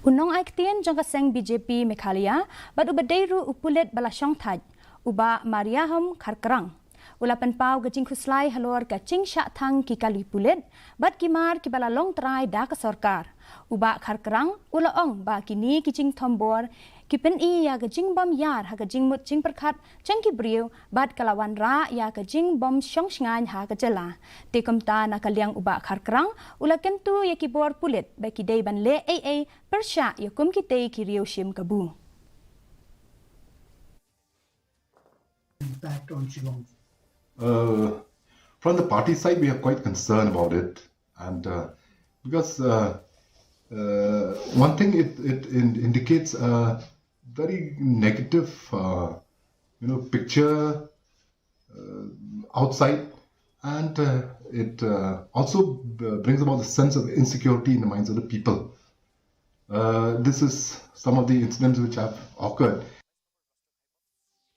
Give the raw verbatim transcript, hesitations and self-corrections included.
U nongai ktien jong ka seng B J P Meghalaya bad uba dei ruh u pulit ba la shongthait, u Bah Mariahom Kharkrang, u la pynpaw ka jingkhuslai halor ka jingshah thang ki kali pulit bad ki mar kiba la long trai da ka sorkar. U Bah Kharkrang u la ong ba kine ki jingthombor ki pyni ïa ka jingbym ïar ha ka jingmut jingpyrkhat jong ki briew bad ka la wanrah ïa ka jingbym shong shngaiñ ha ka jylla. Te kumta, na ka liang u Bah Kharkrang u la kyntu ïa ki bor pulit ba ki dei ban leh ei ei pyrshah ïa kum kitei ki riew shim kabu. Impact on Shillong? Uh, from the party side, we are quite concerned about it, and uh, because uh, uh, one thing, it it in, indicates a very negative, uh, you know, picture uh, outside, and uh, it uh, also b- brings about the sense of insecurity in the minds of the people. Uh, this is some of the incidents which have occurred.